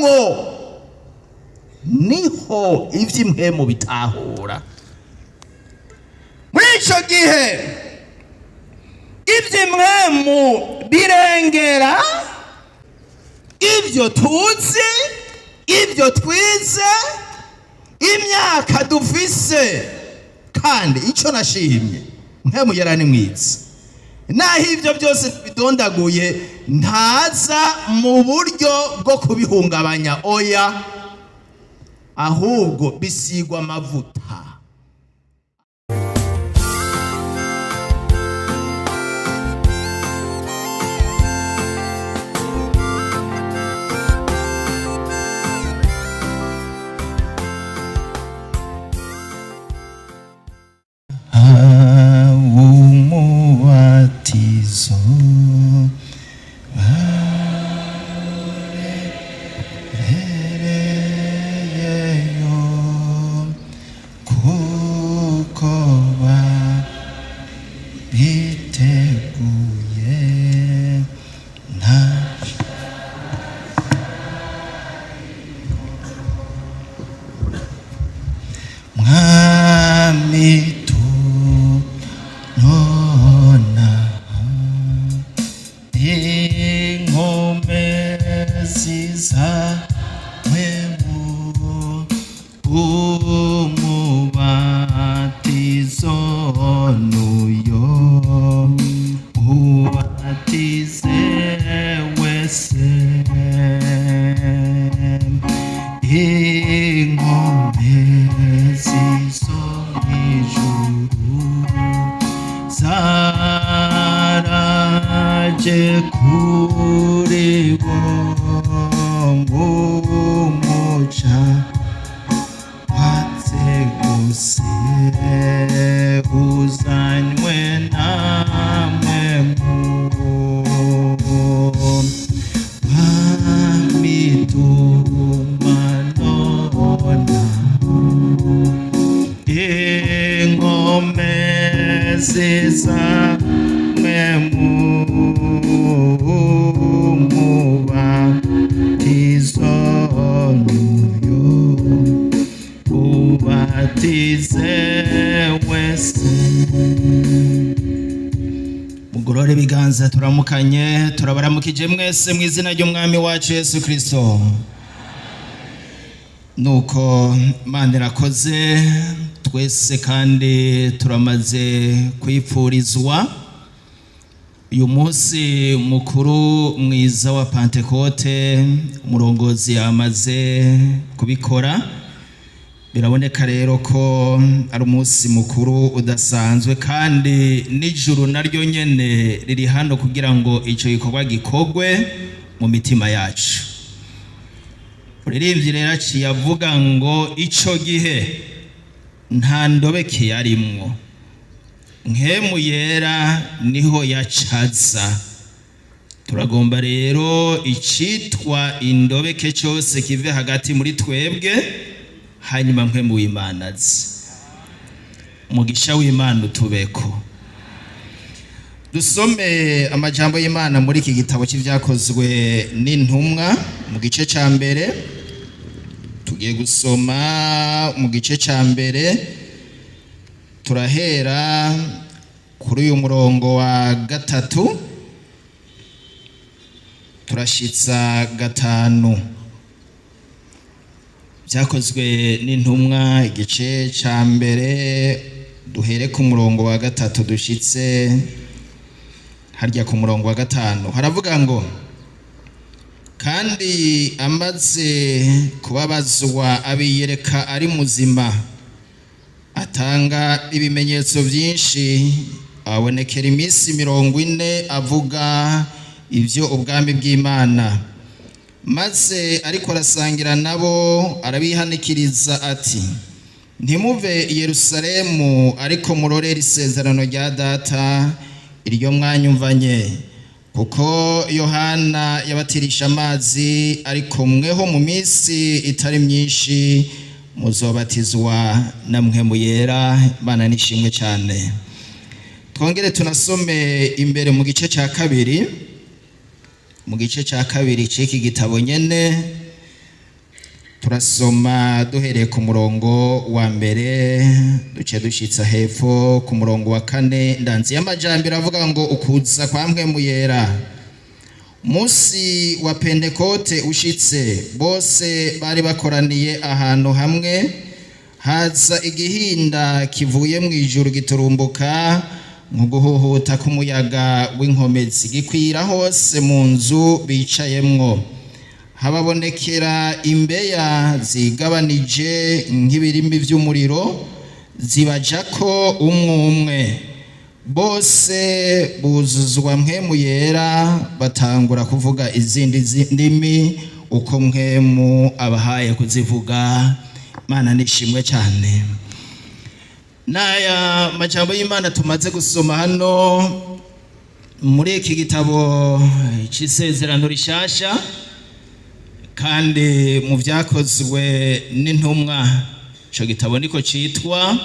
ubamwo, niho ivy'impwemu bitahura. Muri ico gihe ivy'impwemu birengera ibyo tuzi, ibyo twize, imyaka dufise. Kandi icyo nashimye, Mpwemu Yera ni mwiza. Naho ibyo byose bidondaguye, ntaza mu buryo bwo kubihungabanya, oya, ahubwo bisigwa amavuta. Umubatizo barereyeyo, kuko biteguye nta. Mwami, nona inkomezi zawe umubatizo nuyo ubatize wese, inkomezi zo mw'ijuru zaraje kuri bo ngumuca watse gose uzanywe namwe mu Mwami, tuma nona inkomezi zamwe mubatizo nuyo ubatize wese. Mugorore ibiganza, turamukanye. Turabaramukije mwese mu izina ry'Umwami wacu Yesu Kristo. Nuko Imana irakoze twese, kandi turamaze kwipfurizwa uyu munsi mukuru mwiza wa Pantekote. Umurongozi yamaze kubikora. Biraboneka rero ko ari umunsi mukuru udasanzwe, kandi n'ijuru naryo nyene riri hano kugira ngo ico gikorwa gikorwe mu mitima yacu. Uririmbyi rero aciye avuga ngo ico gihe nta ndobeke yarimwo, Mpwemu Yera niho yacaza. Turagomba rero icitwa indobeke cyose kive hagati muri twebwe, hanyuma Mpwemu w'Imana aze. Umugisha w'Imana utubeko. Dusome amajambo y'Imana muri iki gitabo cy'Ibyakozwe n'Intumwa mu gice cya mbere. Tugiye gusoma mu gice cya mbere, turahera kuri uyu murongo wa 3 turashitsa 5. Byakozwe n'Intumwa, igice cya mbere, duhere ku murongo wa 3 dushitse harya ku murongo wa 5. Haravuga ngo: "Kandi amaze kubabazwa abiyereka ari muzima, atanga ibimenyetso byinshi, abonekera iminsi 40 avuga ibyo ubwami bw'Imana. Maze ariko arasangira nabo, arabihanikiriza ati: 'Ntimuve i Yerusalemu, ariko murorere isezerano rya Data iryo mwanyumvanye, kuko Yohana yabatirisha amazi, ariko mweho mu minsi itari myinshi muzobatizwa na Mpwemu Yera.'" Imana nishimwe cyane. Twongere tunasome imbere mu gice cya kabiri, mu gice cya kabiri c'iki gitabo nyene. Turasoma duhereye ku murongo wa mbere, duce dushitsa hepfo ku murongo wa kane. Ndanzi y'amajambere avuga ngo ukuza kwa Mpwemu Yera. Musi wa Pentekote ushitse, bose bari bakoraniye ahantu hamwe. Haza igihinda kivuye mu ijuru giturumbuka nko guhuhuta k'umuyaga w'inkomezi, gikwira hose mu nzu bicayemwo. Hababonekera imbeya zigabanije nk'ibirimi vy'umuriro, zibajako umwe umwe. Bose buzuzwa Mpwemu Yera, batangura kuvuga izindi ndimi uko Mpwemu abahaye kuzivuga. Imana nishimwe cyane. N'aya majambo y'Imana tumaze gusoma hano muri iki gitabo c'Isezerano Rishasha, kandi mu Vyakozwe n'Intumwa, ico gitabo niko citwa,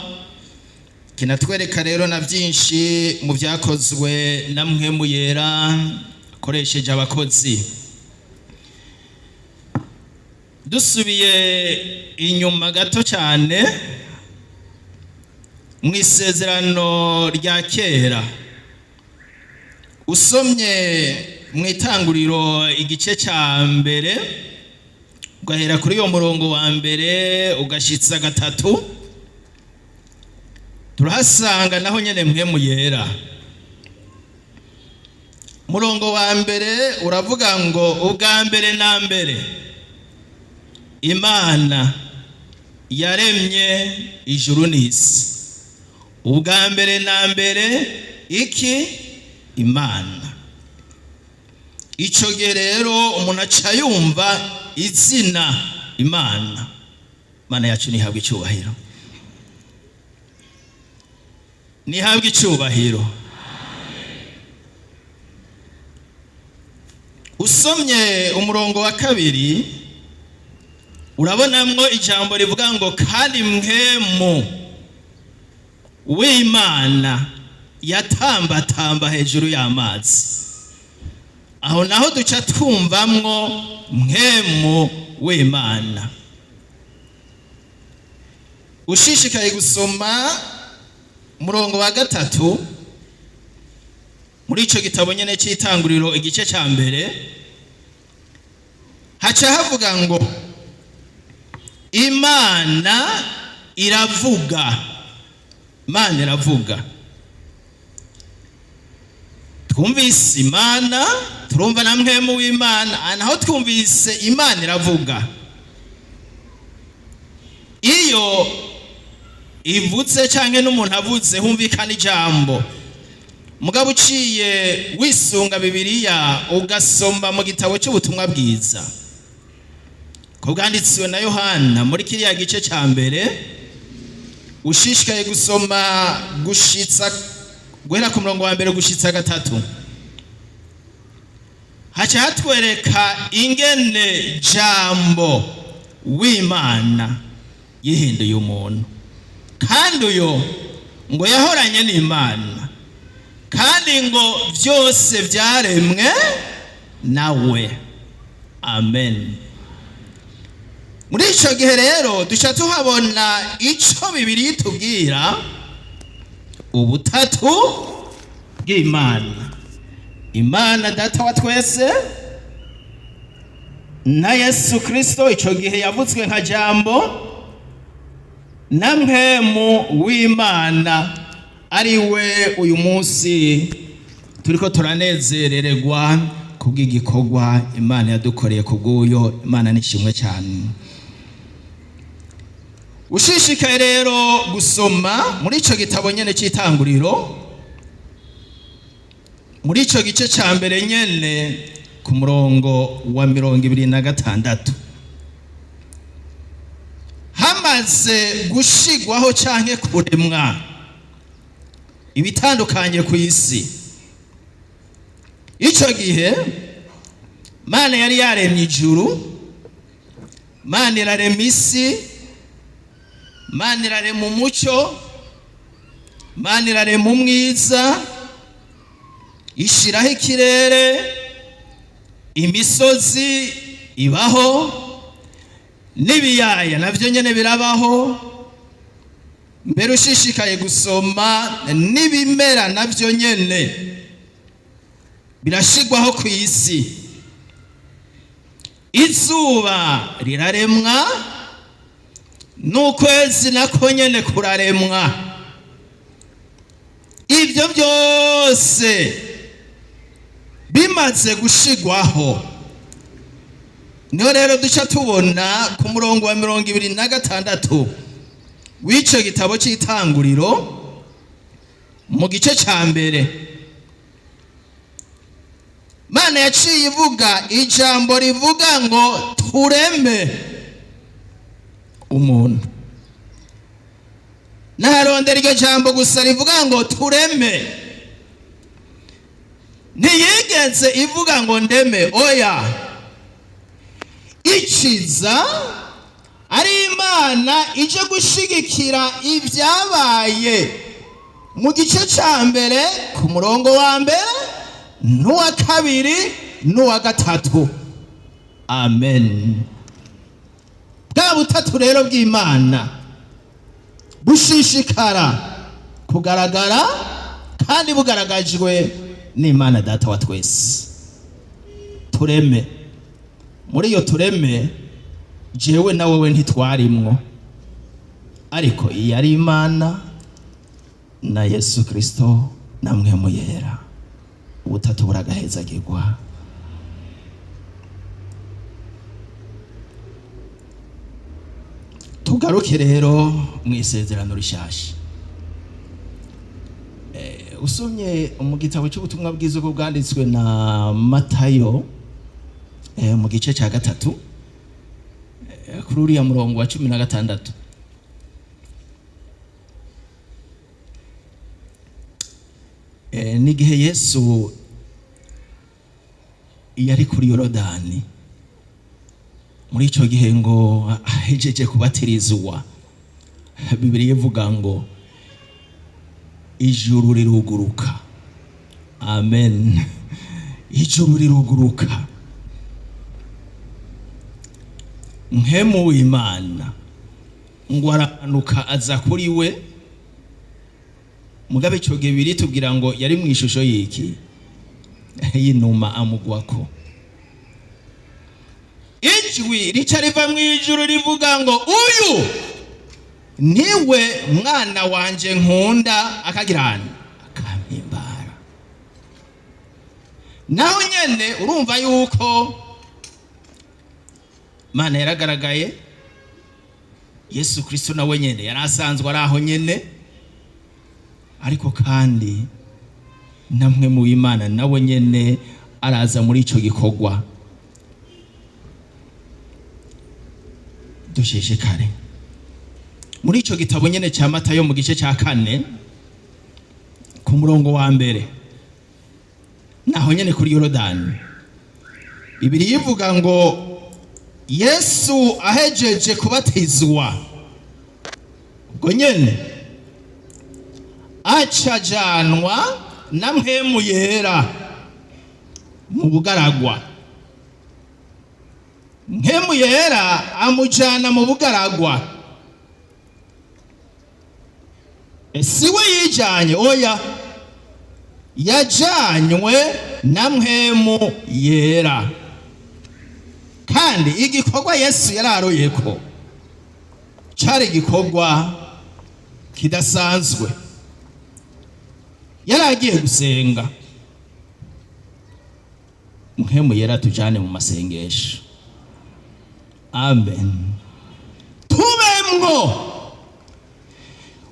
kinatwereka rero na byinshi mu byakozwe na Mpwemu Yera akoresheje abakozi. Dusubiye inyuma gato cyane mu Isezerano rya Kera, usomye mu Itanguriro igice cya mbere, ugahera kuri uyo murongo wa mbere ugashitsa gatatu, turahasanga naho nyene Mpwemu Yera. Murongo wa mbere uravuga ngo: "Ubwa mbere na mbere Imana yaremye ijuru n'isi." Ubwa mbere na mbere iki? Imana. Ico gihe rero umuntu aca yumva izina Imana. Imana yacu nihabwa icyubahiro, nihabwa icyubahiro. Usomye umurongo wa kabiri, urabonamwo ijambo rivuga ngo: "Kandi Mpwemu w'Imana yatambatamba hejuru y'amazi." Aho naho duca twumvamwo Mpwemu w'Imana. Ushishikaye gusoma umurongo wa gatatu muri ico gitabo nyene c'Itanguriro igice ca mbere, haca havuga ngo: "Imana iravuga." Imana iravuga. Twumvise Imana, turumva na Mpwemu w'Imana, aha naho twumvise Imana iravuga. Iyo ivutse canke n'umuntu avuze, humvikana ijambo. Mugabo uciye wisunga Bibiliya, ugasoma mu gitabo cy'Ubutumwa Bwiza ko bwanditswe na Yohana, muri kiriya gice ca mbere, ushishikaye gusoma gushitsa guhera ku murongo wa mbere gushitsa gatatu, haca hatwereka ingene Jambo w'Imana yihinduye umuntu, kandi uyo ngo yahoranye n'Imana, kandi ngo byose byaremwe nawe. Amen. Muri icyo gihe rero duca tuhabona icyo Bibiliya itubwira, ubutatu bw'Imana: Imana Data wa twese, na Yesu Kirisito icyo gihe yavutswe nka Jambo, na Mpwemu w'Imana, ari we uyu munsi turiko turanezerererwa kubw'igikorwa Imana yadukoreye kubw'uyo. Imana nishimwe cyane. Ushishikaye rero gusoma muri ico gitabo nyene c'Itanguriro, muri ico gice ca mbere nyene, ku murongo wa 26, hamaze gushigwaho canke kuremwa ibitandukanye ku isi, ico gihe Mana yari yaremye ijuru, Mana irarema isi, Mana irarema umucyo, Mana irarema umwiza, ishiraho ikirere, imisozi ibaho. N'ibiyaya navyo nyene birabaho. Mbere ushishikaye gusoma, n'ibimera navyo nyene birashigwaho ku isi. Izuba riraremwa, n'ukwezi nako nyene kuraremwa. Ibyo byose bimaze gushigwaho, niho rero duca tubona ku murongo wa 26 w'icyo gitabo cy'Itanguriro, mu gice cya mbere, Mana yaciye ivuga ijambo rivuga ngo: "Tureme umuntu." Naharondera iryo jambo gusa rivuga ngo "tureme". Ntiyigeze ivuga ngo "ndeme", oya. Ikiza ari Imana ije gushigikira ibyabaye mu gice cya mbere, ku murongo wa mbere n'uwa kabiri n'uwa gatatu. Amen. Bwa butatu rero bw'Imana bushishikara kugaragara kandi bugaragajwe n'Imana Data wa twese. Tureme. Muri iyo tureme, jewe na wowe ntitwarimwo, ariko iyo ari Imana na Yesu Kristo na Mpwemu Yera. Ubutatu buragahezagirwa. Tugaruke rero mu Isezerano Rishasha. Usomye mu gitabo cy'Ubutumwa Bwiza uko bwanditswe na Matayo, mu gice cya gatatu, kuri uriya murongo wa 16, n'igihe Yesu yari kuri Yorodani, muri icyo gihe ngo ahejeje kubatirizwa, Bibiliya ivuga ngo ijuru riruguruka. Amen. Ijuru riruguruka, Mpwemu w'Imana ngo aramanuka aza kuri we. Mugabe icyo gihe biri tubwira ngo yari mu ishusho y'iki? Y'inuma. Amugwako. Ijwi rica riva mu ijuru rivuga ngo: "Uyu niwe mwana wanje nkunda, akagira akampimbara." Naho nyene urumva yuko Mana yaragaragaye. Yesu Kristo nawe nyene yari asanzwe ari aho nyene, ariko kandi namwe mu Imana nawe nyene araza muri ico gikorwa. Dushishikare muri ico gitabo nyene cya Matayo, mu gice cya kane, ku murongo wa mbere, naho nyene kuri Yorodani. Bibiliya ivuga ngo Yesu ahejeje kubatizwa, ubwo nyene acajanwa na Mpwemu Yera mu bugaragwa. Mpwemu Yera amujana mu bugaragwa. Si we yijanye, oya, yajanywe na Mpwemu Yera. Kandi igikorwa Yesu yararoyeko cari igikorwa kidasanzwe. Yari agiye gusenga. Mpwemu Yera tujane mu masengesho. Amen. Tubemwo,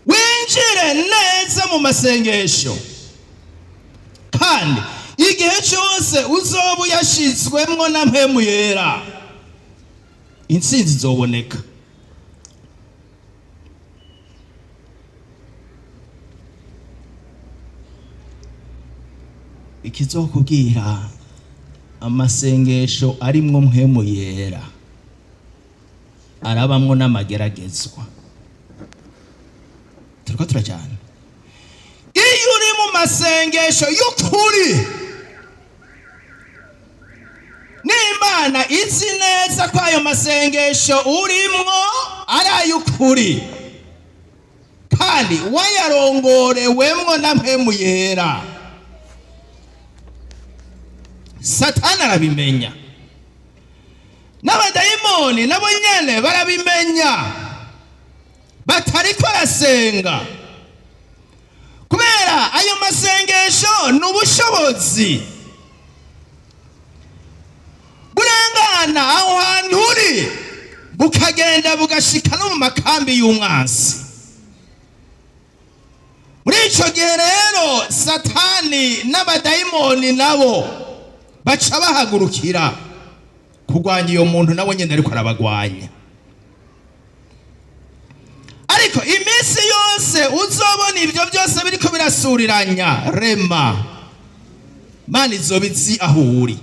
winjire neza mu masengesho, kandi igihe cyose uzoba uyashizwemwo na Mpwemu Yera, intsinzi izoboneka. Ikizokubwira amasengesho arimwo Mpwemu Yera arabamwo n'amageragezwa. Turiko turajana. Iyo uri mu masengesho y'ukuri, N'Imana izi neza ko ayo masengesho urimwo ari ay'ukuri, kandi wayarongorewemwo na Mpwemu Yera. Satani arabimenya, n'abadayimoni nabo nyene barabimenya, batariko arasenga, kubera ayo masengesho ni ubushobozi burengana aho hantu uri, bukagenda bugashika no mu makambi y'umwansi. Muri ico gihe rero, Satani n'abadayimoni nabo baca bahagurukira kurwanya iyo muntu, nabo nyene ariko arabagwanya. Ariko iminsi yose uzobona ibyo byose biriko birasuriranya, rema Mana izoba izi aho uri,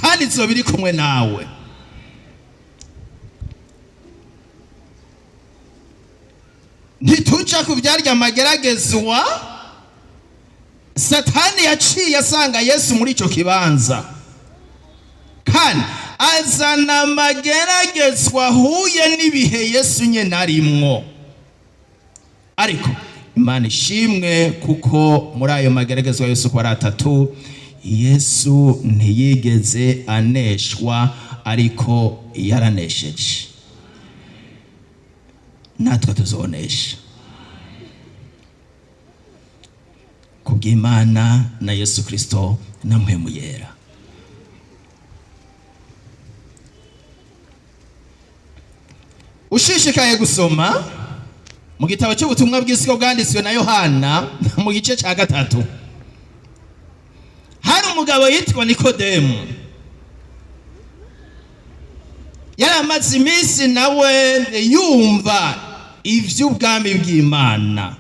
kandi izoba iri kumwe nawe. Ntituja ku byarya amageragezwa. Satani yaciye asanga Yesu muri icyo kibanza, kandi azana amageragezwa ahuye n'ibihe Yesu nyine arimwo. Ariko Imana ishimwe, kuko muri ayo mageragezwa yose uko ari atatu, Yesu ntiyigeze aneshwa, ariko yaranesheje. Natwe tuzonesha kubw'Imana na Yesu Kristo na Mpwemu Yera. Ushishikaye gusoma mu gitabo cy'ubutumwa bw'isi bwanditswe na Yohana, mu gice cya 3, hari umugabo yitwa Nikodemu. Yari amaze iminsi nawe yumva iby'ubwami bw'Imana,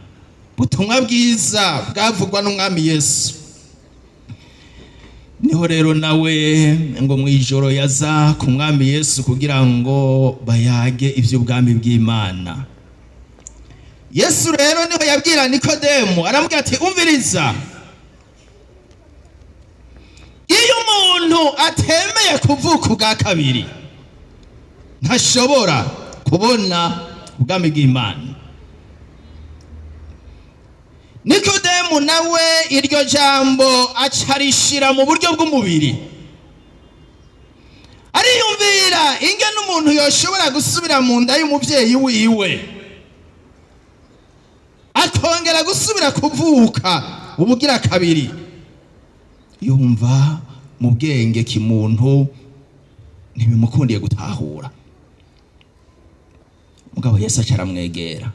butumwa bwiza bwavugwa n'Umwami Yesu. Niho rero nawe ngo mu ijoro yaza ku Mwami Yesu kugira ngo bayage iby'ubwami bw'Imana. Yesu rero niho yabwira Nikodemu, aramubwira ati: "Umviriza, iyo umuntu atemeye kuvuka ubwa kabiri, ntashobora kubona ubwami bw'Imana." Nikodemu nawe iryo jambo acarishira mu buryo bw'umubiri, ariyumvira ingene umuntu yoshobora gusubira mu nda y'umubyeyi wiwe, akongera gusubira kuvuka ubugira kabiri. Yumva mu bwenge kimuntu ntibimukundiye gutahura. Mugabo Yesu aca aramwegera,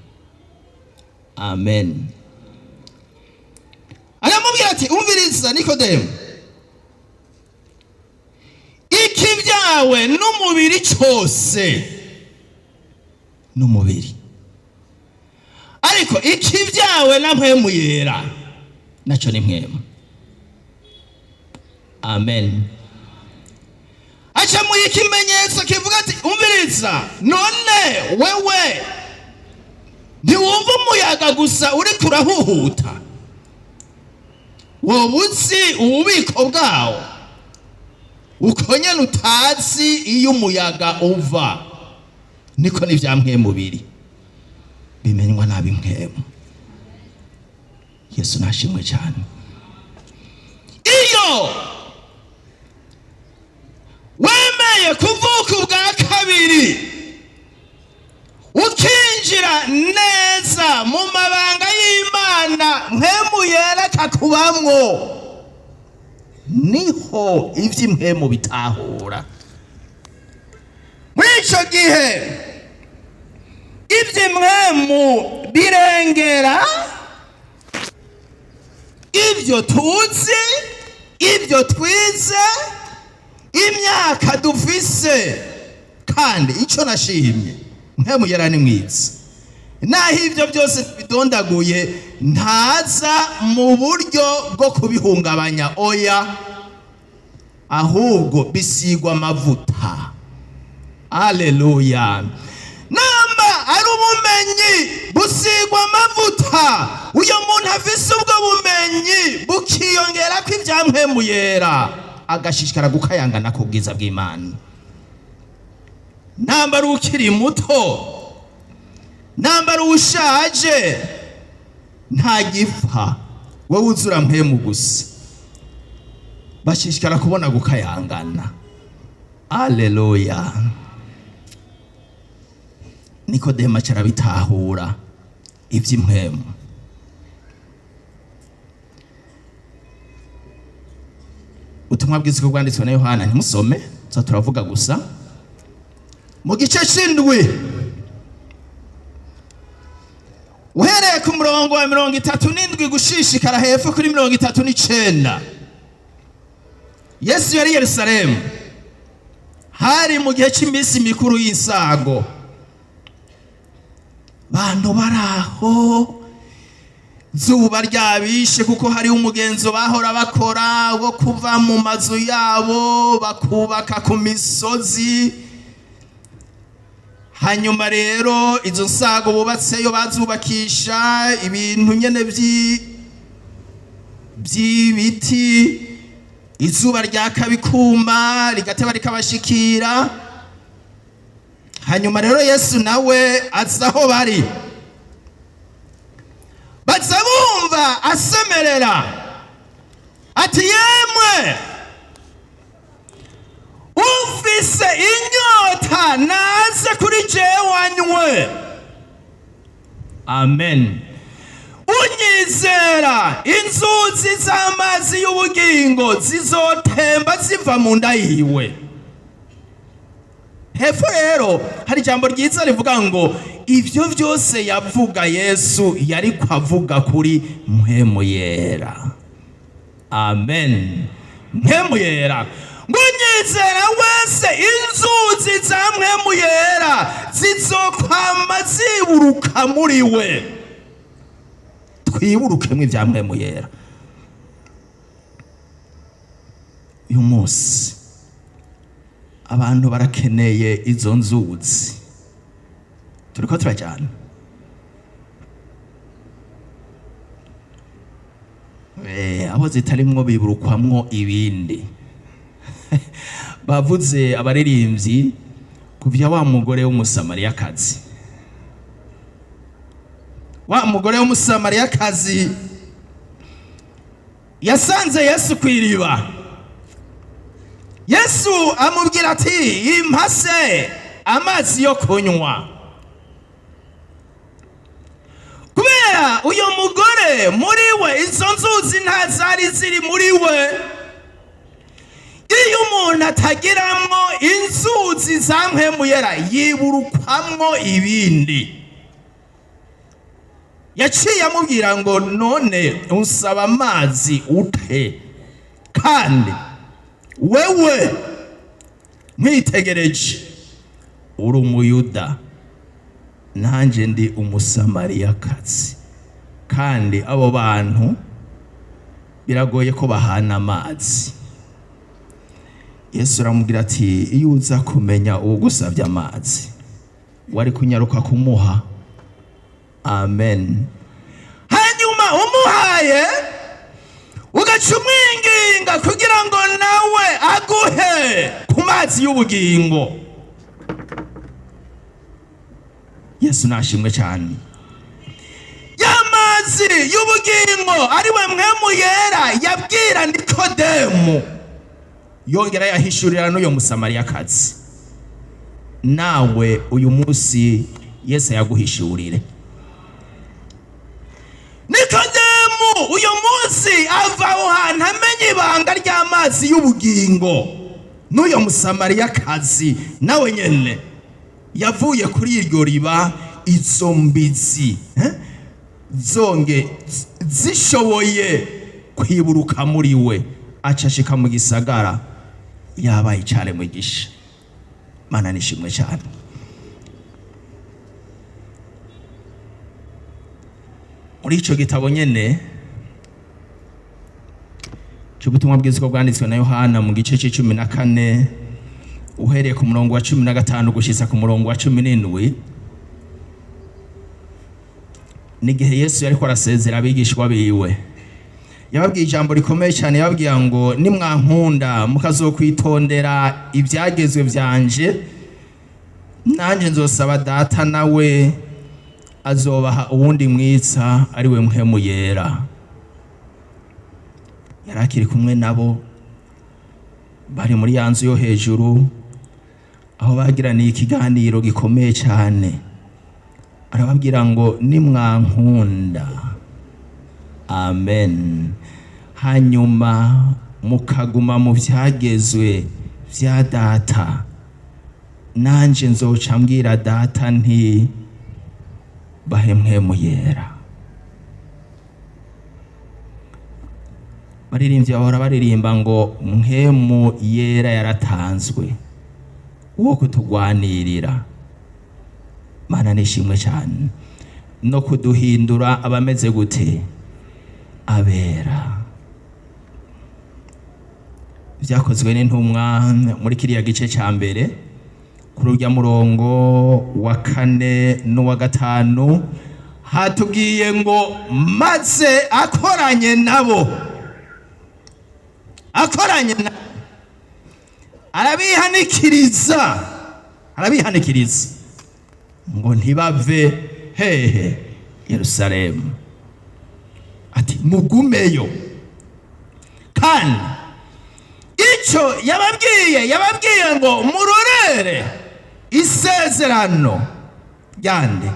amen, aramubwira ati: "Umviriza Nikodemu, ikibyawe n'umubiri cyose n'umubiri, ariko ikibyawe na Mpwemu Yera nacyo ni mpwemu." Amen. Aca mu ikimenyetso kivuga ati: "Umviriza, none wewe ntiwumva umuyaga gusa uriko urahuhuta, woba uzi ububiko bwawo? Uko nyene utazi iyo umuyaga uva, niko n'ivya mpwemu biri, bimenywa nabi mpwemu." Yesu nashimwe cyane. Iyo wemeye kuvuka ubwa kabiri, ukinjira neza mu mabanga y'Imana, Mpwemu Yera akakubamwo, niho ivy'impwemu bitahura. Muri ico gihe ivy'impwemu birengera ibyo tuzi, ibyo twize, imyaka dufise. Kandi icyo nashimye, Mpwemu Yera ni mwiza. Naho ibyo byose bidondaguye, ntaza mu buryo bwo kubihungabanya, oya, ahubwo bisigwa amavuta. Aleluya! Namba ari ubumenyi, busigwa amavuta. Uyo muntu afise ubwo bumenyi, bukiyongera ko ibya Mpwemu Yera, Agashishikara gukayangana ku bwiza bw'Imana. Nambara ukiri muto, nambara ushaje, nta gipfa, wowe uzura Mpwemu gusa. Bashishikara kubona gukayangana. Aleluya! Nikodemu aca arabitahura iby'impwemu. Ubutumwa bwiza uko bwanditswe na Yohana, ntimusome, tuza turavuga gusa. Mu gice c'indwi, uhereye ku murongo wa 37 gushishikara hepfo kuri 39, Yesu yari i Yerusalemu. Hari mu gihe cy'iminsi mikuru y'insago. Bantu baraho, zuba ryabishe, kuko hariho umugenzo bahora bakora wo kuva mu mazu yabo bakubaka ku misozi. Hanyuma rero izo nsago bubatseyo bazubakisha ibintu nyene by'ibiti. Izuba ryakabikuma, rigateba rikabashikira. Hanyuma rero Yesu nawe aza aho bari, baza bumva asemerera ati: "Yemwe, ufise inyota naze kuri jewe anywe. Amen. Unyizera, inzuzi z'amazi y'ubugingo zizotemba ziva mu nda yiwe." Hepfo rero hari ijambo ryiza rivuga ngo ivyo vyose yavuga, Yesu yariko avuga kuri Mpwemu Yera. Amen. Mpwemu Yera, ngo unyizera wese, inzuzi za Mpwemu Yera zizokwama ziburuka muri we. Twiburukemwo ibya Mpwemu Yera. Uyu munsi abantu barakeneye izo nzuzi. Turiko turajyana. Abo zitarimwo biburukwamwo ibindi. Bavuze abaririmbyi kuvya wa mugore w'Umusamariyakazi. Wa mugore w'Umusamariyakazi yasanze Yesu kw'iriba. Yesu amubwira ati: "Impase amazi yo kunywa." Kubera uyu mugore muri we izo nzuzi nta zari ziri muri we. Iyo umuntu atagiramwo inzuzi za Mpwemu Yera, yiburukwamwo ibindi. Yaciye amubwira ngo: "None unsaba amazi ute, kandi wewe nkwitegereje uri Umuyuda, nanjye ndi Umusamariyakazi? Kandi abo bantu biragoye ko bahana amazi." Yesu aramubwira ati: "Iyo uza kumenya uwugusabye amazi, wari kunyaruka kumuha." Amen. Hanyuma umuhaye, ugaca umwinginga kugira ngo nawe aguhe ku mazi y'ubugingo. Yesu nashimwe cyane. Ya mazi y'ubugingo, ari we Mpwemu Yera, yabwira Nikodemu, yongera yahishurira n'uyo Musamariyakazi. Nawe uyu munsi Yesu yaguhishurire. Nikodemu uyu munsi ava aho hantu amenya ibanga ry'amazi y'ubugingo. N'uyo Musamariyakazi nawe nyene yavuye kuri iryo riba, izo mbizi zonge zishoboye kwiburuka muri we, acashika mu gisagara yabaye icare mugisha. Mana nishimwe cyane. Muri ico gitabo nyene cy'ubutumwa bwiza uko bwanditswe na Yohana, mu gice c'14, uhereye ku murongo wa 15 gushitsa ku murongo wa 17, n'igihe Yesu yariko arasezera abigishwa biwe. Yababwiye ijambo rikomeye cyane, yababwiye ngo: "Nimwankunda mukazokwitondera ibyagezwe byanje, nanjye nzosaba Data, nawe azobaha uwundi mwitsa, ari we Mpwemu Yera." Yari akiri kumwe nabo, bari muri ya nzu yo hejuru aho bagiraniye ikiganiro gikomeye cyane. Arababwira ngo: "Nimwankunda, amen, hanyuma mukaguma mu byagezwe bya Data, nanjye nzoca mbwira Data nti bahe Mpwemu Yera." Baririmbyi bahora baririmba ngo Mpwemu Yera yaratanzwe wo kutugwanirira. Mana nishimwe cyane, no kuduhindura abameze gute? Abera. Byakozwe n'Intumwa, muri kiriya gice cya mbere, kuri urya murongo wa kane n'uwa gatanu, hatubwiye ngo: "Maze akoranye nabo, akoranye nabo, arabihanikiriza, arabihanikiriza ngo ntibave hehe? Yerusalemu." Ati: "Mugumeyo." Kandi icyo yababwiye, yababwiye ngo murorere isezerano ryande?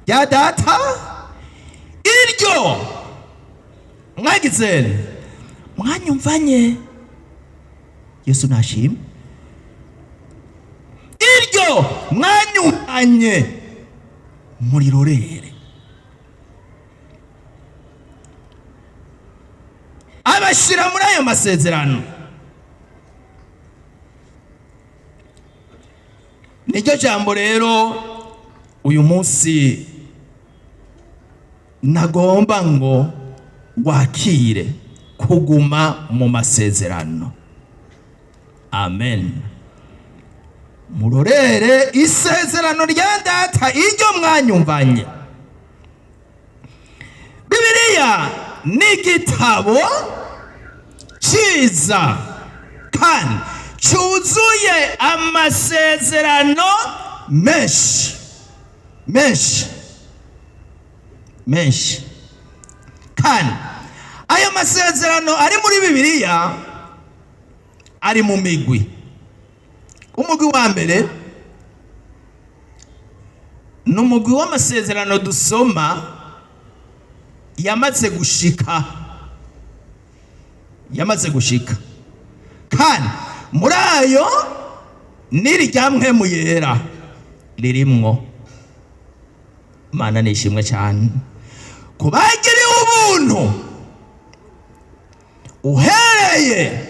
Rya Data, iryo mwagize, mwanyumvanye. Yesu nashimwe. Iryo mwanyumvanye murirorere. Abashyira muri ayo masezerano. Niryo jambo rero uyu munsi nagomba ngo wakire: kuguma mu masezerano. Amen. Murorere isezerano rya Data, iryo mwanyumvanye. Bibiliya ni igitabo cyiza kandi cyuzuye amasezerano menshi, menshi, menshi. Kandi ayo masezerano ari muri Bibiliya ari mu migwi. Umugwi wa mbere ni umugwi w'amasezerano dusoma yamaze gushika, yamaze gushika. Kandi muri ayo n'iri rya Mpwemu Yera ririmwo. Mana nishimwe cyane. Ku bagiriwe ubuntu, uhereye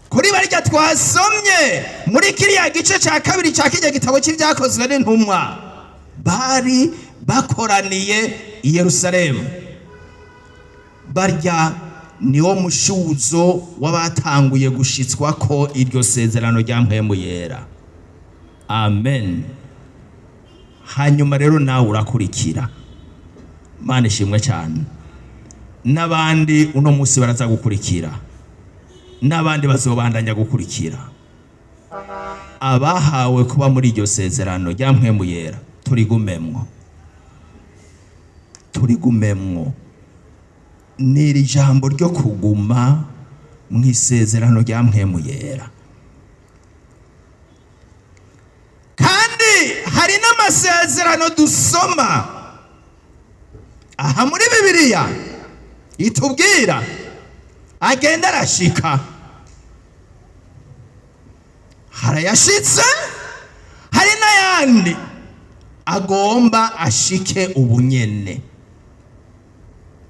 kuri barya twasomye muri kiriya gice cya kabiri cya kijya gitabo cy'Ibyakozwe n'Intumwa, bari bakoraniye i Yerusalemu, barya niwo mushuzo w'abatanguye gushitswa ko iryo sezerano rya Mpwemu Yera. Amen. Hanyuma rero nawe urakurikira. Mana ishimwe cyane. N'abandi uno munsi baraza gukurikira, n'abandi bazobandanya gukurikira. Abahawe kuba muri iryo sezerano rya Mpwemu Yera, turigumemwo, turigumemwo. Ni iri jambo ryo kuguma mu isezerano rya Mpwemu Yera. Kandi hari n'amasezerano dusoma aha muri Bibiliya itubwira agenda arashika. Harayashitse, hari n'ayandi agomba ashike ubunyene.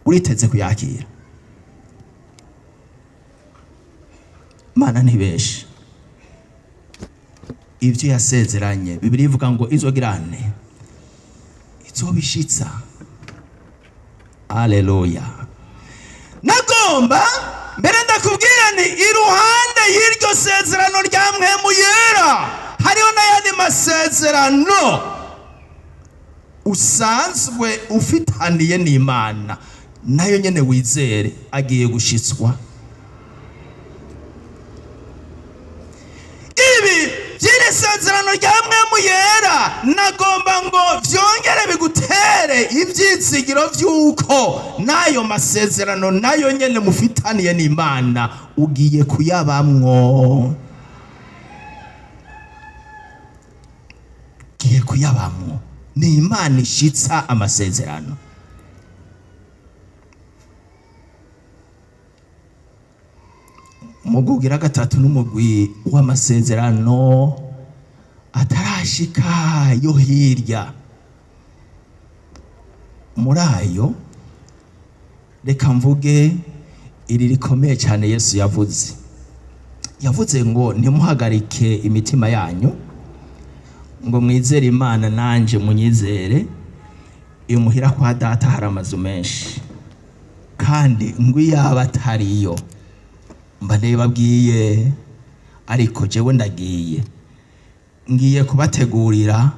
Uriteze kuyakira? Mana ntibeshe. Ibyo yasezeranye, Bibiliya ivuga ngo izogirane, izobishitsa. Aleluya. Nagomba mbere ndakubwira ni iruhande y'iryo sezerano rya Mpwemu Yera hariho n'ayandi masezerano usanzwe ufitaniye n'Imana. Nayo nyene wizere agiye gushitswa. Ibi by'iri sezerano rya Mpwemu Yera, nagomba ngo vyongere bigutere ivyizigiro vy'uko n'ayo masezerano nayo nyene mufitaniye n'Imana ugiye kuyabamwo, ugiye kuyabamwo. Ni Imana ishitsa amasezerano. Umugwi ugira gatatu n'umugwi w'amasezerano atarashika yo hirya. Muri ayo, reka mvuge iri rikomeye cyane Yesu yavuze. Yavuze ngo: "Ntimuhagarike imitima yanyu, ngo mwizere Imana, nanje munyizere. Imuhira kwa Data hari amazu menshi, kandi ngo iyaba atariyo mba ndabibabwiye. Ariko jewe ndagiye, ngiye kubategurira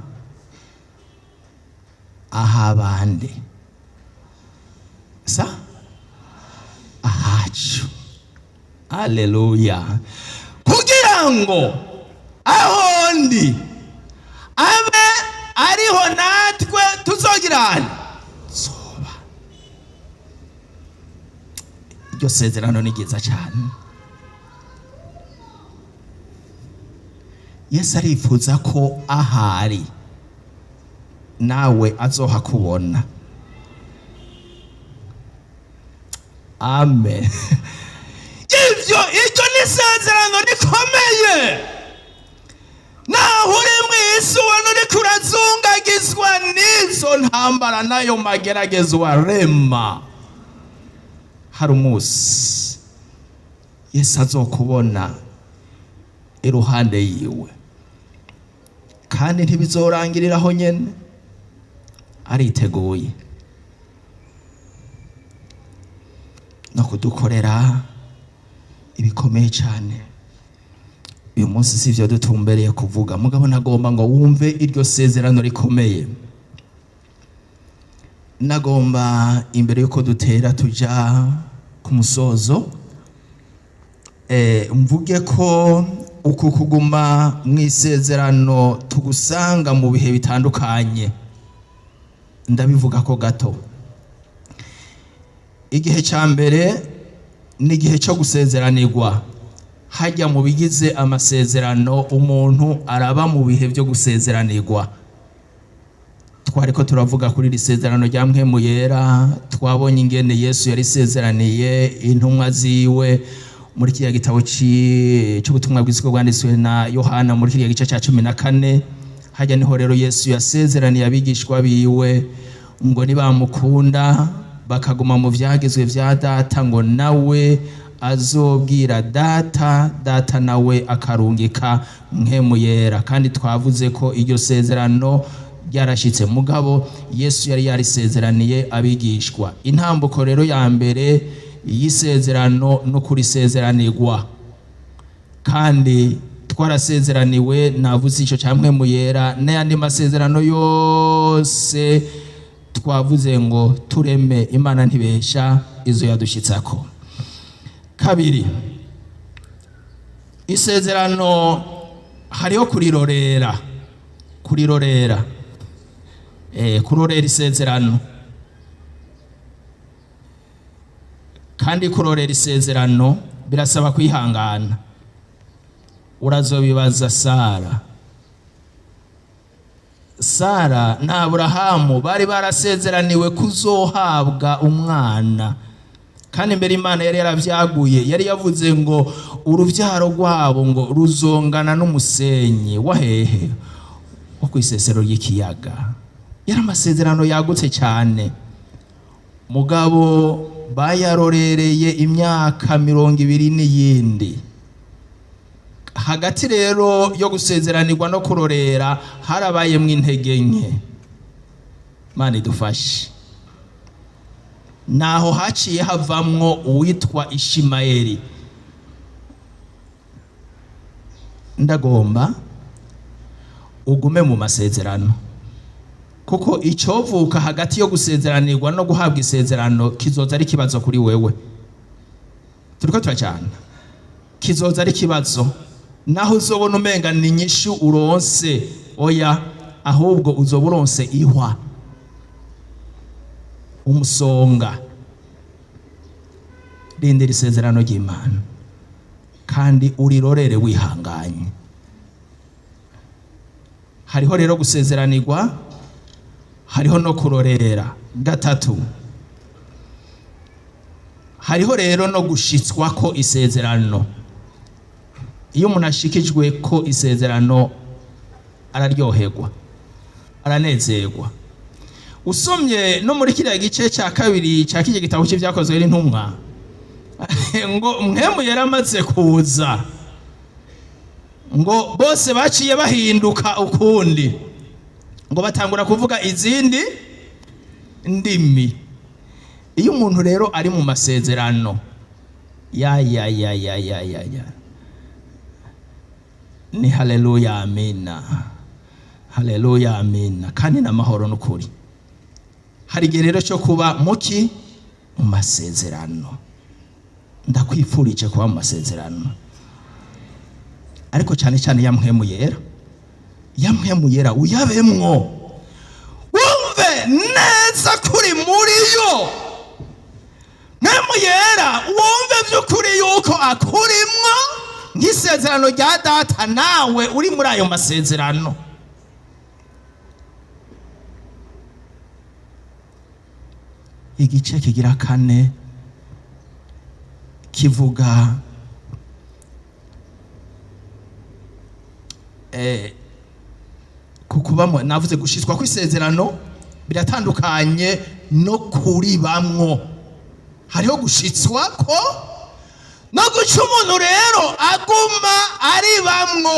ahabande sa ahacu." Aleluya! Kugira ngo aho ndi abe ariho natwe tuzogirana zoba. Iryo sezerano ni ryiza cyane. Yesu arifuza ko ahari nawe azohakubona. Amen. Iryo ni isezerano rikomeye. Naho uri mu isi ubona uriko urazungagizwa n'izo ntambara n'ayo mageragezwa, rema, hari umunsi Yesu azokubona iruhande yiwe, kandi ntibizorangirira aho nyene. Ariteguye no kudukorera ibikomeye cyane. Uyu munsi si ibyo dutumbereye kuvuga, mugabo nagomba ngo wumve iryo sezerano rikomeye. Nagomba, imbere yuko dutera tuja ku musozo, mvuge ko uku kuguma mu isezerano tugusanga mu bihe bitandukanye. Ndabivuga ko gato. Igihe cya mbere ni igihe cyo gusezeranirwa. Hajya mu bigize amasezerano, umuntu araba mu bihe byo gusezeranirwa. Twari ko turavuga kuri iri sezerano rya Mpwemu Yera. Twabonye ingene Yesu yarisezeraniye intumwa ziwe muri kiriya gitabo cy'ubutumwa bwiza bwanditswe na Yohana, muri kiriya gice cya 14. Hajya niho rero Yesu yasezeraniye abigishwa biwe ngo nibamukunda bakaguma mu vyagezwe vya Data, ngo nawe azobwira Data, Data nawe akarungika Mpwemu Yera. Kandi twavuze ko iryo sezerano ryarashitse, mugabo Yesu yari yarisezeraniye abigishwa. Intambuko rero ya mbere y'isezerano no kurisezeranirwa, kandi twarasezeraniwe. Navuze ico ca Mpwemu Yera n'ayandi masezerano yose. Twavuze ngo tureme, Imana ntibesha, izo yadushitsako. Kabiri, isezerano hariho kurirorera, kurirorera, kurorera isezerano. Kandi kurorera isezerano birasaba kwihangana. Urazobibaza Sara. Sara na Aburahamu bari barasezeraniwe kuzohabwa umwana, kandi mbere Imana yari yaravyaguye, yari yavuze ngo uruvyaro rwabo ngo ruzongana n'umusenyi wa hehe? Wo kw'isesero ry'ikiyaga. Yari amasezerano yagutse cyane, mugabo bayarorereye imyaka 20 n'iyindi. Hagati rero yo gusezeranirwa no kurorera harabayemwo intege nke. Mana idufashe. Naho haciye havamwo uwitwa Ishimayeli. Ndagomba ugume mu masezerano, kuko Kuko icovuka hagati yo gusezeranirwa no guhabwa isezerano kizoza ari ikibazo kuri wewe. Turiko turacana, kizoza ari ikibazo. Naho uzobona umenga ni inyishu uronse, oya, ahubwo uzoba uronse ihwa, umusonga. Rindira isezerano ry'Imana kandi urirorere wihanganye. Hariho rero gusezeranirwa, hariho no kurorera. Gatatu, hariho rero no gushitswa ko isezerano. Iyo umuntu ashikijwe ko isezerano araryoherwa, aranezerwa. Usomye no muri kiriya gice cya kabiri cya kijya gitabo cy'Ibyakozwe n'Intumwa, ngo Mpwemu yaramaze kuza, ngo bose baciye bahinduka ukundi, ngo batangura kuvuga izindi ndimi. Iyo umuntu rero ari mu masezerano, ya ya ya ya ya ya ya, ni haleluya, amina, haleluya, amina, kandi n'amahoro n'ukuri. Hari igihe rero cyo kuba muki mu masezerano. Ndakwifurije kuba mu masezerano, ariko cyane cyane ya Mpwemu Yera, ya Mpwemu Yera uyabemwo, wumve neza kuri muri yo. Mpwemu Yera wumve by'ukuri yuko akurimwo nk'isezerano rya Data, nawe uri muri ayo masezerano. Igice kigira kane kivuga ku kubamo. Navuze gushitswa kw'isezerano biratandukanye no kuribamwo. Hariho gushitswa ko no guca umuntu rero aguma aribamwo.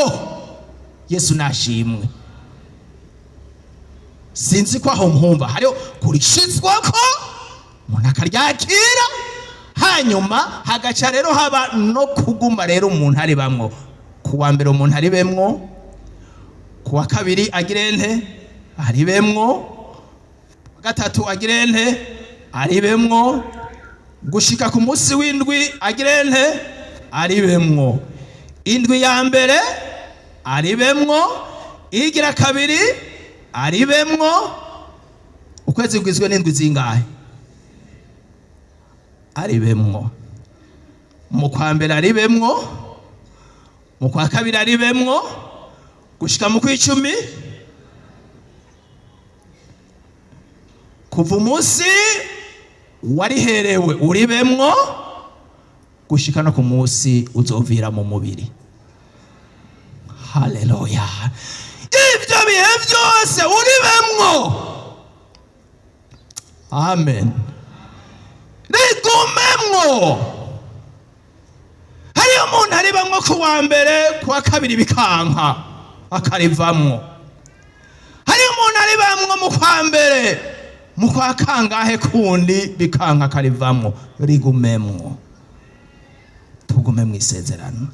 Yesu nashimwe. Sinzi ko aho nkumva. Hariho kurishitswa ko umuntu akaryakira, hanyuma hagaca rero haba no kuguma rero umuntu aribamwo. Ku wa mbere umuntu aribemwo, ku wa kabiri agirente aribemwo, ku wa gatatu agirente aribemwo, gushika ku munsi w'indwi agirente aribemwo. Indwi ya mbere aribemwo, igira kabiri aribemwo. Ukwezi kugizwe n'indwi zingahe? Aribemwo. Mu kwa mbere aribemwo, mu kwa kabiri aribemwo, gushika mu kw'icumi. Kuva umunsi wariherewe uribemwo gushika no ku munsi uzovira mu mubiri. Haleluya! Ibyo bihe byose uribemwo. Amen. Rigumemwo. Hariyo umuntu aribamwo ku wa mbere, ku wa kabiri bikanka akarivamwo. Hariyo umuntu aribamwo mu kwa mbere, mu kwa kangahe kundi bikanka akarivamwo. Rigumemwo, tugume mu isezerano.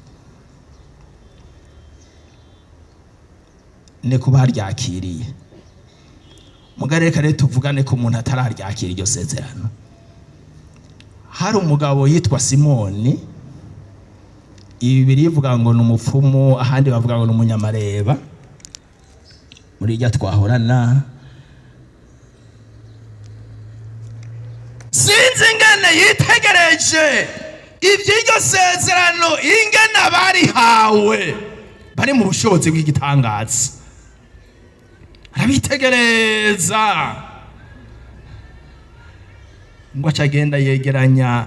Ni kuba ryakiriye mugare. Reka rero tuvugane ko umuntu atararyakira iryo sezerano. Hari umugabo yitwa Simoni. Ibi birivuga ngo ni umupfumu, ahandi bavuga ngo ni umunyamareba muri irya twahorana. Sinzi ingene yitegereje iby'iryo sezerano, ingene abarihawe bari mu bushobozi bw'igitangaza, arabitegereza ngo aca agenda yegeranya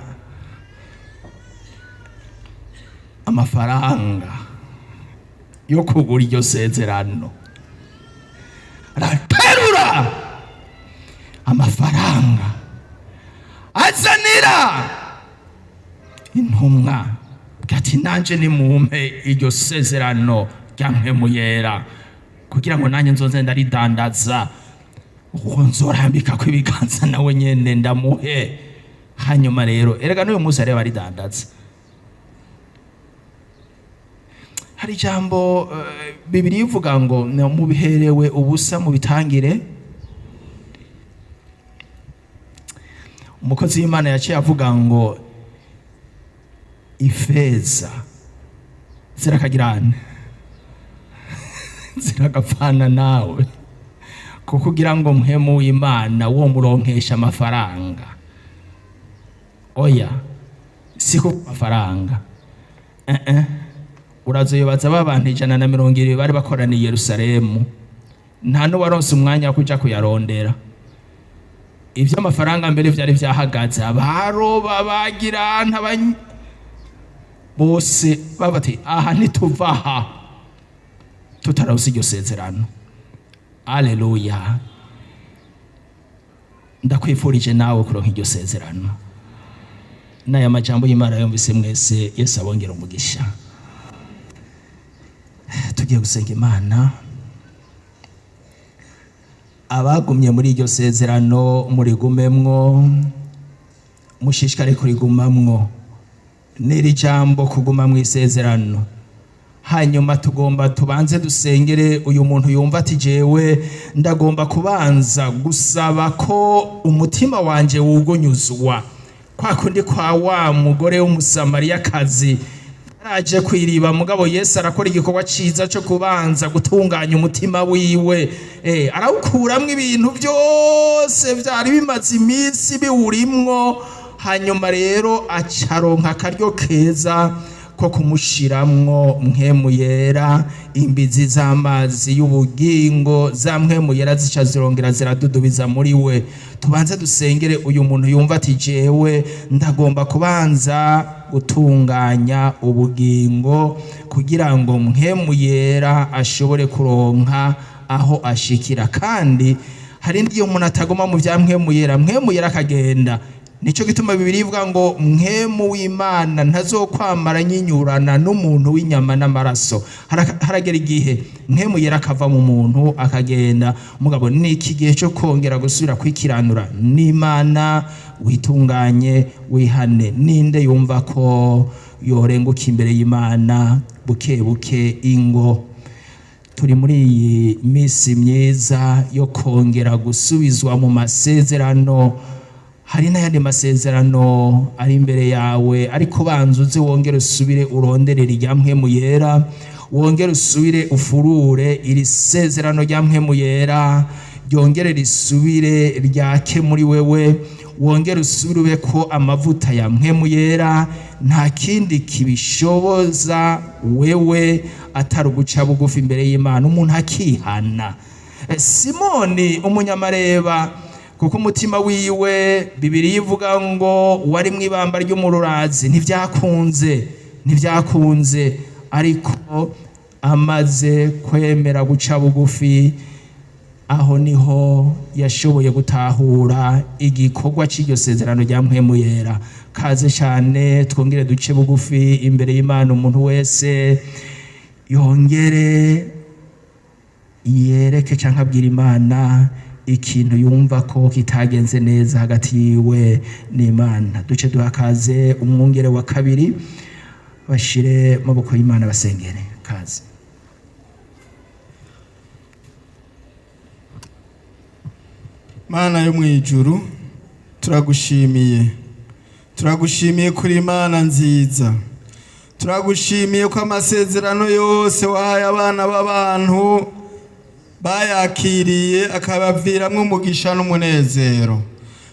amafaranga yo kugura iryo sezerano. Araterura amafaranga azanira intumwa, ati: "Nanje nimumpe iryo sezerano rya Mpwemu Yera kugira ngo nanjye nzoze ndaridandaza, uwo nzorambika ko ibiganza nawe nyene ndamuhe." Hanyuma rero erega n'uyu munsi areba aridandaza. Hari ijambo Bibiri ivuga ngo mubiherewe ubusa, mubitangire. Umukozi w'Imana yaciye avuga ngo ifeza zirakagirana ziragapfana nawe, kuko ugira ngo mpwemu w'Imana wo muronkesha amafaranga. Oya, si ku mafaranga. Urazoyobaza ba bantu 170 bari bakoraniye i Yerusalemu, nta n'uwaronse umwanya wo kuja kuyarondera. Ivy'amafaranga mbere vyari vyahagaze, abaroba bagira bose babati aha ntituva aha tutaronse iryo sezerano. Aleluya! Ndakwifurije nawe kuronka iryo sezerano. N'aya majambo y'Imana yumvise mwese, Yesu abongera umugisha. Tugiye gusenga Imana. Abagumye muri iryo sezerano murigumemwo, mushishikare kurigumamwo. N'iri jambo kuguma mu isezerano. Hanyuma tugomba tubanze dusengere uyu muntu yumva ati jewe ndagomba kubanza gusaba ko umutima wanje wugunyuzwa, kwa kundi kwa wa mugore w'Umusamariyakazi yaraje kwiriba, mugabo Yesu arakora igikorwa ciza cyo kubanza gutunganya umutima wiwe, arawukuramwo ibintu byose vyari bimaze iminsi biwurimwo. Hanyuma rero acaronka akaryo keza ko kumushiramwo mpwemu yera, imbizi z'amazi y'ubugingo za mpwemu yera zica zirongera ziradudubiza muri we. Tubanze dusengere uyu muntu yumva ati jewe ndagomba kubanza gutunganya ubugingo kugira ngo mpwemu yera ashobore kuronka aho ashikira. Kandi hari n'iyo umuntu atagoma mu vya mpwemu yera, mpwemu yera akagenda. Nico gituma Bibiliya ivuga ngo mpwemu w'Imana ntazokwamara nyinyurana n'umuntu w'inyama n'amaraso. Haragera igihe mpwemu yera akava mu muntu akagenda. Mugabo ni iki gihe cyo kongera gusubira kwikiranura n'Imana, witunganye, wihane. Ninde yumva ko yorenguka imbere y'Imana buke buke? Ingo turi muri iyi minsi myiza yo kongera gusubizwa mu masezerano. Hari n'ayandi masezerano ari imbere yawe, ariko banza uze wongere usubire uronderere irya mpwemu yera, wongere usubire ufurure iri sezerano rya mpwemu yera, ryongere risubire ryake muri wewe, wongere usubire ube ko amavuta ya mpwemu yera. Nta kindi kibishoboza wewe atari uguca bugufi imbere y'Imana, umuntu akihana. Simoni umunyamareba, kuko umutima wiwe Bibiliya ivuga ngo wari mu ibamba ry'umururazi, ntibyakunze, ariko amaze kwemera guca bugufi, aho niho yashoboye gutahura igikorwa cy'iryo sezerano rya mpwemu yera. Kaze cyane twongere duce bugufi imbere y'Imana, umuntu wese yongere yereke cyangwa abwira Imana ikintu yumva ko kitagenze neza hagati yiwe n'Imana. Duce duhakaze umwungere wa kabiri, bashire maboko y'Imana basengere. Kaze. Mana yo mwijuru, turagushimiye, turagushimiye kuri Imana nziza, turagushimiye ko amasezerano yose wahaye abana b'abantu bayakiriye akabaviramwo umugisha n'umunezero.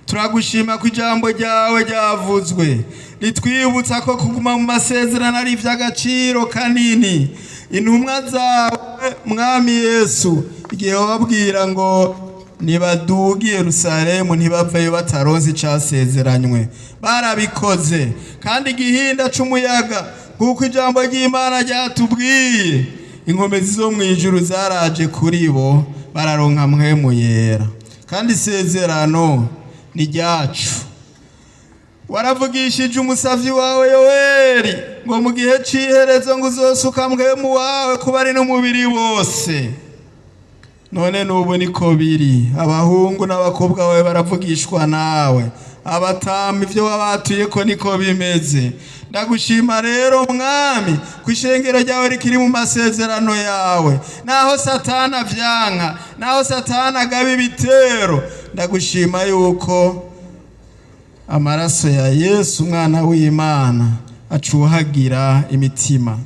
Turagushima ko ijambo ryawe ryavuzwe ritwibutsa ko kuguma mu masezerano ari ivy'agaciro kanini. Intumwa zawe Mwami Yesu, igihe wababwira ngo nibaduge Yerusalemu ntibavayo bataronse icasezeranywe, barabikoze. Kandi igihinda c'umuyaga, kuko ijambo ry'Imana ryatubwiye, inkomezi zo mwijuru zaraje kuri bo, bararonka mpwemu yera. Kandi isezerano ni ryacu. Waravugishije umusavyi wawe Yoweri ngo mu gihe c'iherezo ngo uzosuka mpwemu wawe kuba ari n'umubiri wose. None n'ubu niko biri, abahungu n'abakobwa bawe baravugishwa nawe, abatama ivyo wabatuye ko niko bimeze. Ndagushima rero Mwami ko ishengero ryawe rikiri mu masezerano yawe, naho Satani avyanka, naho Satani agaba ibitero. Ndagushima yuko Amaraso ya Yesu umwana w'Imana acuhagira imitima.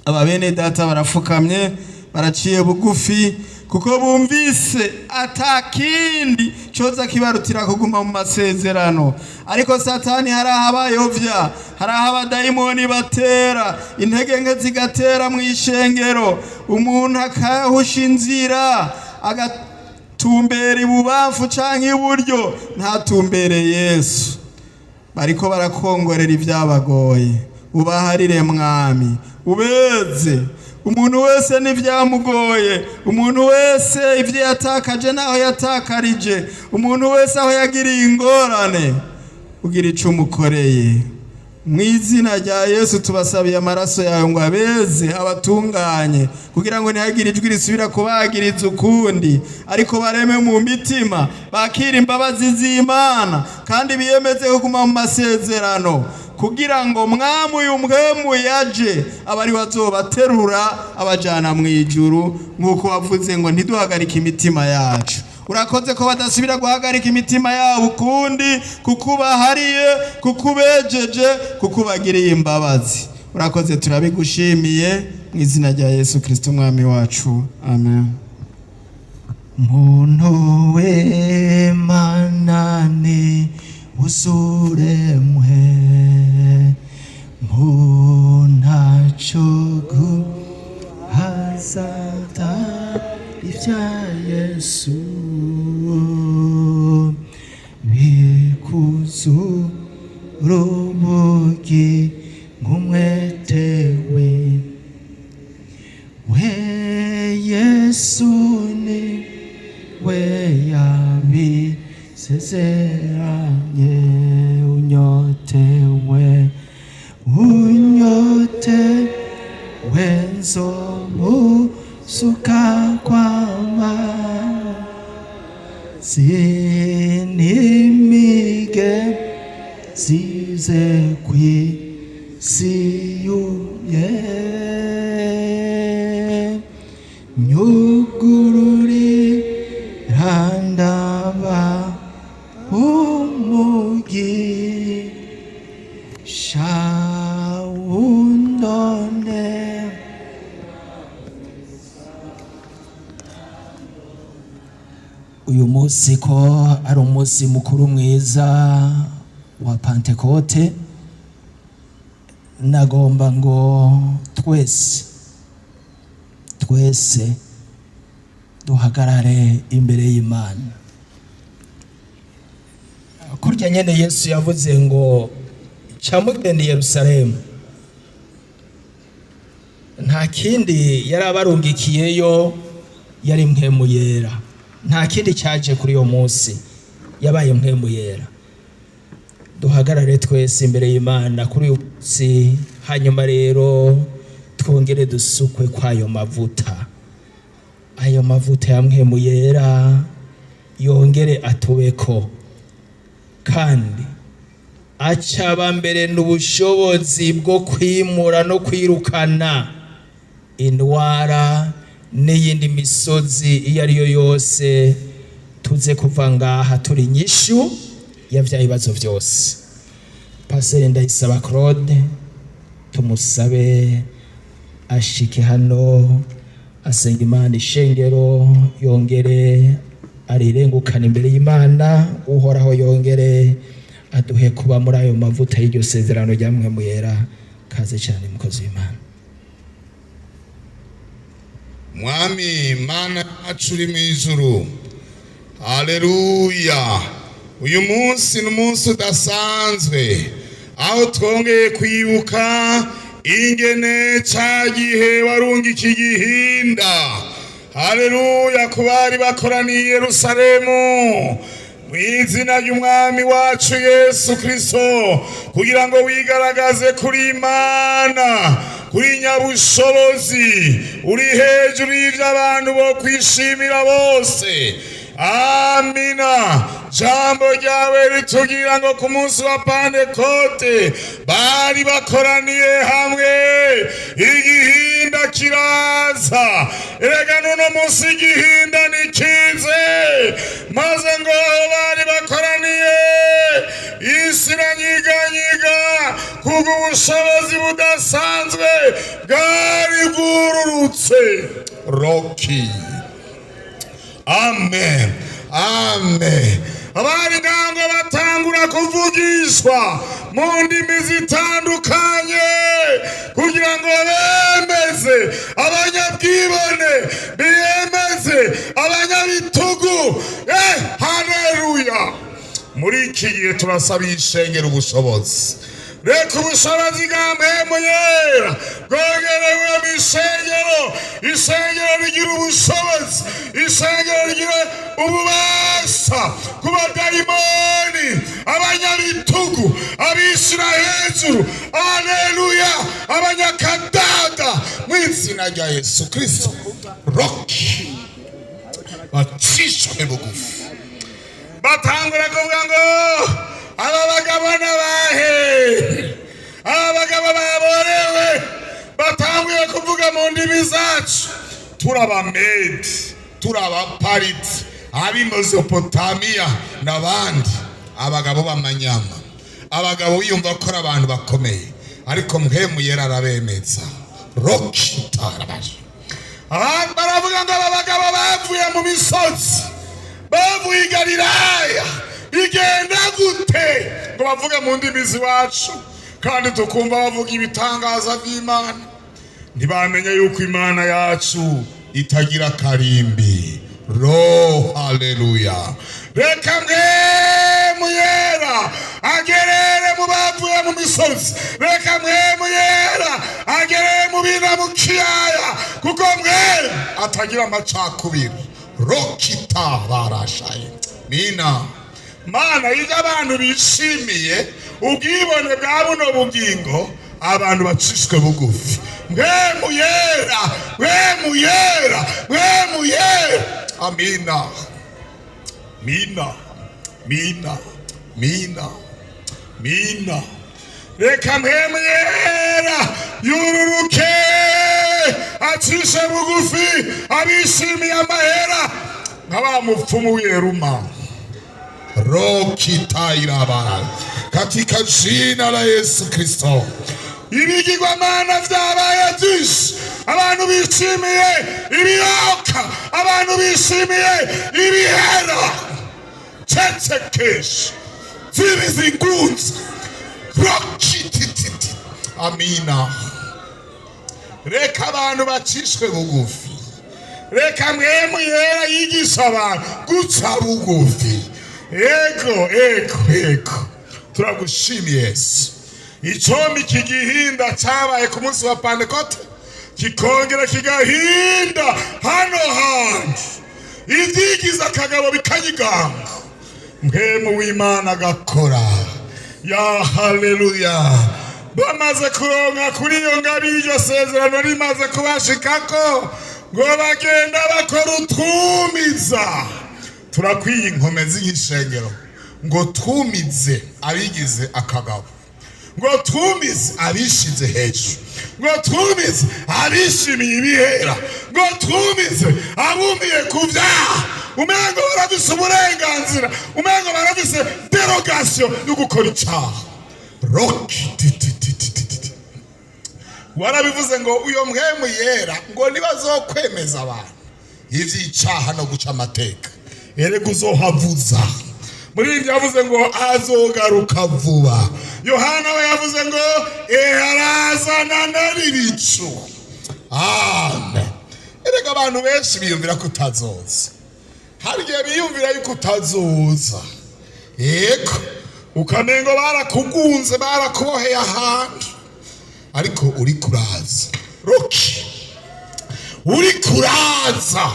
Aba bene data barafukamye, baraciye bugufi, kuko bumvise atakindi coza kibarutira kuguma mu masezerano. Ariko Satani hari aho abayovya, hari aho abadayimoni batera intege nke, zigatera mu ishengero, umuntu akahusha inzira, agatumbera ibubamfu canke iburyo, ntatumbere Yesu. Bariko barakongorera ibyabagoye. Ubaharire Mwami, ubeze umuntu wese n'ibyamugoye, umuntu wese ibyo yatakaje n'aho yatakarije, umuntu wese aho yagiriye ingorane, ugira icyo umukoreye. Mu izina rya Yesu tubasabiye amaraso yawe ngo abeze, abatunganye, kugira ngo ntihagire ijwi risubira kubagiriza ukundi, ariko bareme mu mitima, bakire imbabazi z'Imana, kandi biyemeze kuguma mu masezerano, kugira ngo Mwami uyu mpwemu yaje aba ari we azobaterura abajana mu ijuru, nk'uko wavuze ngo ntiduhagarike imitima yacu. Urakoze ko badasubira guhagarika imitima yabo ukundi, kuko ubahariye, kuko ubejeje, kuko ubagiriye imbabazi. Urakoze, turabigushimiye mu izina rya Yesu Kirisito Umwami wacu, amen. Muntu w'Imana ni usuremwe muntu hazata ibya Yesu bikuzu rubugi nk'umwete we we Yesu ni we yabisezeranye. Unyotewe, unyote wenzomusuka kwama sinimige zize kwisiyumye nyugururi randaba umugisha wundone. Uyu munsi ko ari umunsi mukuru mwiza wa Pantekote, nagomba ngo twese twese duhagarare imbere y'Imana kurya nyene Yesu yavuze ngo ca mugenda i Yerusalemu. Nta kindi yari abarungikiyeyo, yari Mpwemu Yera. Nta kindi cyaje kuri uwo munsi, yabaye Mpwemu Yera. Duhagarare twese imbere y'Imana kuri uyu munsi, hanyuma rero twongere dusukwe kw'ayo mavuta, ayo mavuta ya Mpwemu Yera yongere atubeko, kandi acaba mbere n'ubushobozi bwo kwimura no kwirukana indwara n'iyindi misozi iyo ari yo yose. Tuze kuva ngaha turi inyishu ya bya bibazo byose. Paseri Ndayisaba Claude, tumusabe ashike hano asenga Imana, ishengero yongere arirengukana imbere y'Imana. Uhoraho yongere aduhe kuba muri ayo mavuta y'iryo sezerano rya Mpwemu Yera. Kaze cyane, mukozi w'Imana. Mwami Mana yacu uri mu ijuru, haleluya! Uyu munsi ni umunsi udasanzwe, aho twongeye kwibuka ingene ca gihe warungika igihinda, haleluya, ku bari bakoraniye i Yerusalemu mu izina ry'Umwami wacu Yesu Kristo, kugira ngo wigaragaze kuri Imana, kuri nyabushobozi, uri hejuru y'ibyo abantu bo kwishimira bose. Amina. Jambo ryawe ritubwira ngo ku munsi wa Pantekote bari bakoraniye hamwe igihinda. Igihinda kiraza. Erega n'uno munsi igihinda nikize. Maze ngo aho bari bakoraniye, isi iranyiganyiga kubwo ubushobozi budasanzwe bwari bwururutse. Roki. Amen, amen. Abari ngango batangura kuvugishwa mu ndimi zitandukanye kugira ngo bemeze abanyabwibone, biyemeze abanyabitugu. Haleluya! Muri iki gihe turasaba Ishengera ubushobozi. Reka ubushobozi bwa Mpwemu Yera bwongerewe mu ishengero. Ishengero rigira ubushobozi, ishengero rigira ububasha ku badayimoni, abanyabitugu, abishyira hejuru, aleluya, abanyakadada, mu izina rya Yesu Kristo. Roki, bacishwe bugufi. Batangura kuvuga ngo: "Aba bagabo n'abahe? Aba bagabo baborewe batanguye kuvuga mu ndimi zacu?" Turi Abamedi, turi Abapariti, ab'i Mezopotamiya n'abandi, abagabo b'amanyama, abagabo biyumva ko ari abantu bakomeye, ariko Mpwemu Yera arabemeza. Roki tarabaje. Abandi baravuga ngo: "Aba bagabo bavuye mu misozi, bavuye i Galilaya, bigenda gute ngo bavuge mu ndimi z'iwacu kandi tukumva bavuga ibitangaza by'Imana?" Ntibamenye yuko Imana yacu itagira karimbi. Ro haleluya! Reka Mpwemu Yera agerere mu bavuye mu misozi. Reka Mpwemu Yera agerere mu bina mu kiyaya, kuko mwe atagira amacakubiri. Rokita barashaye mina. Mana, iyo abantu bishimiye ubwibone bwa buno bugingo, abantu bacishwe bugufi. Mpwemu Yera, Mpwemu Yera, Mpwemu Yera! Amina, mina, mina, mina, mina! Reka Mpwemu Yera yururuke, acishe bugufi abishimiye amahera nka ba mupfumu w'Iyeruma. Rokitairabara, katika jina la Yesu Kristo. Ibigirwamana vyabaye vyinshi. Abantu bishimiye ibiyoka, abantu bishimiye ibihera. Cecekesha zibizingunza. Rokitititi. Amina. Reka abantu bacishwe bugufi. Reka Mpwemu Yera yigisha abantu guca bugufi. Ego, ego, ego! Turagushimiye, Yesu. Icombi iki gihinda cyabaye ku munsi wa Pantekote kikongera kigahinda hano hantu, ibyigize akagabo bikanyiganga, Mpwemu w'Imana agakora. Ya haleluya! Bamaze kuronka kuri iyo ngabire, iryo sezerano rimaze kubashikako, ngo bagenda bakora utwumiza. Turakwiye inkomezi y'ishengero ngo twumize abigize akagabo, ngo twumize abishize hejuru, ngo twumize abishimiye ibihera, ngo twumize abumiye ku byaha. Umengo barafise uburenganzira, umengo barafise dérogation yo gukora icyaha. Roki tititititi. Warabivuze ngo uyo Mpwemu Yera ngo nibazokwemeza abantu ivy'icaha no guca amateka, erega uzohavuza. Muri ibyo yavuze ngo azogaruka vuba. Yohana we yavuze ngo: "Arazanana n'ibicu." Amen. Erega abantu benshi biyumvira ko utazoza. Hari igihe biyumvira yuko utazoza, yego, ukamengo barakugunze, barakuboheye ahantu, ariko uri kuraza. Roki, uri kuraza.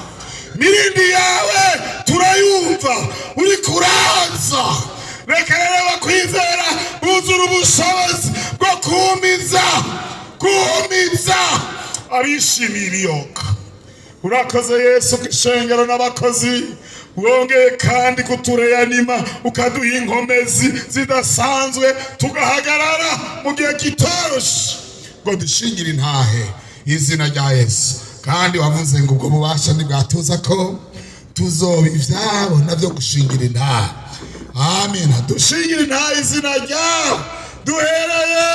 Mirindi yawe turayumva, uri kuraza. Reka rero bakwizera buzura ubushobozi bwo kumiza, kumiza abishimiye ibiyoka. Urakoze, Yesu, ku ishengero n'abakozi wongeye kandi kutureyanima, ukaduha inkomezi zidasanzwe, tugahagarara mu gihe kitoroshe ngo dushingire intahe. Izina rya Yesu. Kandi wavuze ngo ubwo bubasha ntibwatuza ko tuzoba ivyabo navyo gushingira intahe. Amina. Dushingira intahe izina ryawe, duhereye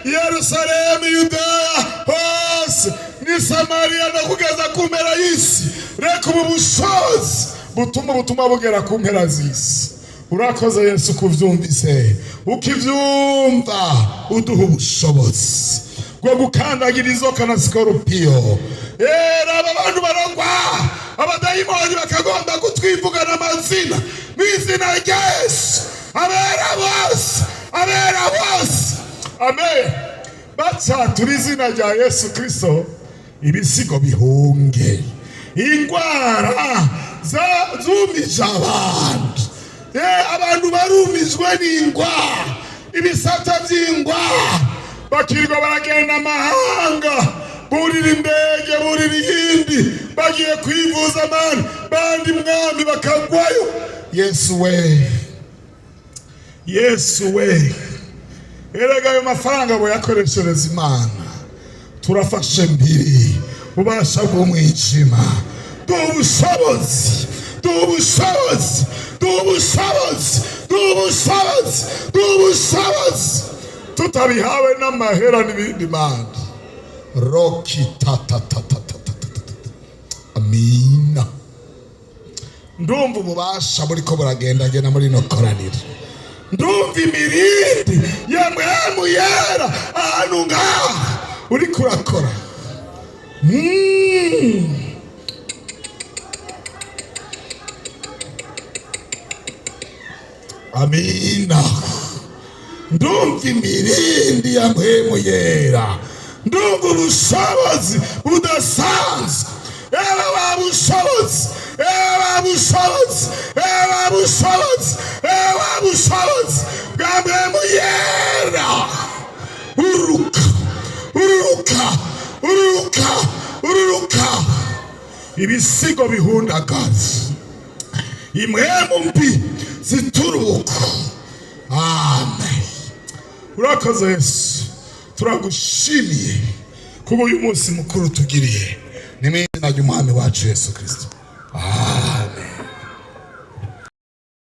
Yerusalemu, Yudaya hose ni Samariya no kugeza ku mpera y'isi. Reka ubu bushobozi butuma ubutumwa bugera ku mpera z'isi. Urakoze Yesu kuvyumvise, ukivyumva uduha ubushobozi bwo gukandagira inzoka na sikorupiyo. Era aba bantu barangwa abadayimoni bakagomba kutwivugana amazina mu izina rya Yesu. Abera bose, abera bose, amen. Bacatura izina rya Yesu Kristo, ibisigo bihunge, ingwara zumije abantu. Abantu barumijwe n'ingwara, ibisata by'ingwara, bakirirwa baragenda amahanga, burira indege, burira iyindi, bagiye kwivuza mani bandi mwami bakagwayo. Yesu we, Yesu we, erega ayo mafaranga boyakoreshereza Imana. Turafashe mbiri ubasha bw'umwijima. Duha ubushobozi, duha ubushobozi, duha ubushobozi, duha ubushobozi, duha ubushobozi, tutabihawe n'amahera n'ibindi mandi Roki ta ta ta ta ta ta ta ta. Amina. Ndumva ububasha buriko buragendagenda muri ino koraniro. Ndumva imirindi ya Mpwemu Yera ahantu ngaha uriko urakora. Amina. Ndumva imirindi ya Mpwemu Yera, ndumva ubushobozi budasanzwe. Ewe wa bushobozi, ewe wa bushobozi, ewe wa bushobozi, ewe wa bushobozi bwa Mpwemu Yera, ururuka, ururuka, ururuka, ururuka, ibisigo bihundagaza, impwemu mbi zituruka. Amen. Urakoze Yesu, turagushimiye kuba uyu munsi mukuru tugiriye. Ni mu izina ry'Umwami wacu Yesu Kristo. Amen.